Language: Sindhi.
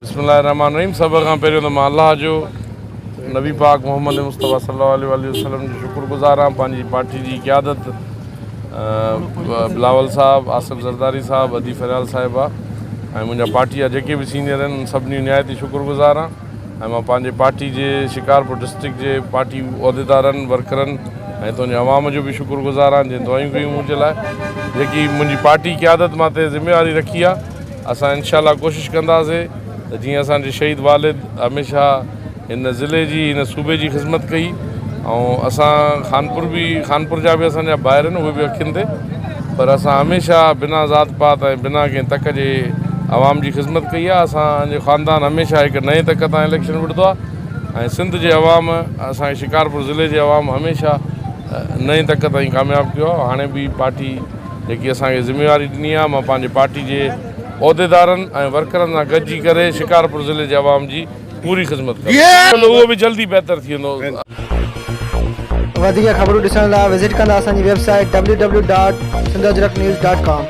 بسم الله الرحمٰن الرحيم سڀ کان پهريون ته مان الله جو نبي پاڪ محمد مصطفيٰ صلي الله عليه واٰله وسلم جو شڪر گذار آهيان پنهنجي پارٽي جي قيادت بلاول صاحب آصف زرداري صاحب ادي فريال صاحبه ۽ منهنجا پارٽي جا جيڪي به سينئر آهن ان سڀني جو نهايت ئي شڪر گذار آهيان ۽ مان پنهنجي پارٽي جي شڪارپور ڊسٽرڪٽ جي پارٽي عهديدارن ورڪرن ۽ تنهنجي عوام جو به شڪر گذار آهيان جنهن دعائون ڪيون منهنجي لاء جيڪي منهنجي پارٽي قيادت مان تي ذميواري رکي آهي اسان انشاء الله ڪوشش ڪنداسين ته جيئن اسان جي شهيد والد هميشه هن ضلعي جي هن صوبي جي خدمت ڪئي ۽ اسان خانپور به خانپور جا به اسان جا ڀائر آهن اهي به اکين تي پر اسان هميشه بنا ذات پات ۽ بنا ڪنهن تڪ جي عوام جي خدمت ڪئي آهي اسان جو خاندان هميشه هڪ نئين تڪ تان اليڪشن وڙهندو آهي ۽ سنڌ جي عوام اسان جي شڪارپور ضلعي جي عوام هميشه نئين تڪ تائين ڪامياب ڪيو آهي هاڻي به پارٽي جيڪي اسان کي ذميواري ڏني آهي مان پنهنجي پارٽي جي عهديدارن ۽ ورڪرن سان گڏجي ڪري شڪارپور ضلعي جي عوام جي پوري خدمت ڪندس. اهو به جلدي بهتر ٿي ويندو. وڌيڪ خبرون ڏسڻ لاء وزٽ ڪندا اسان جي web site www.sindhajraknews.com.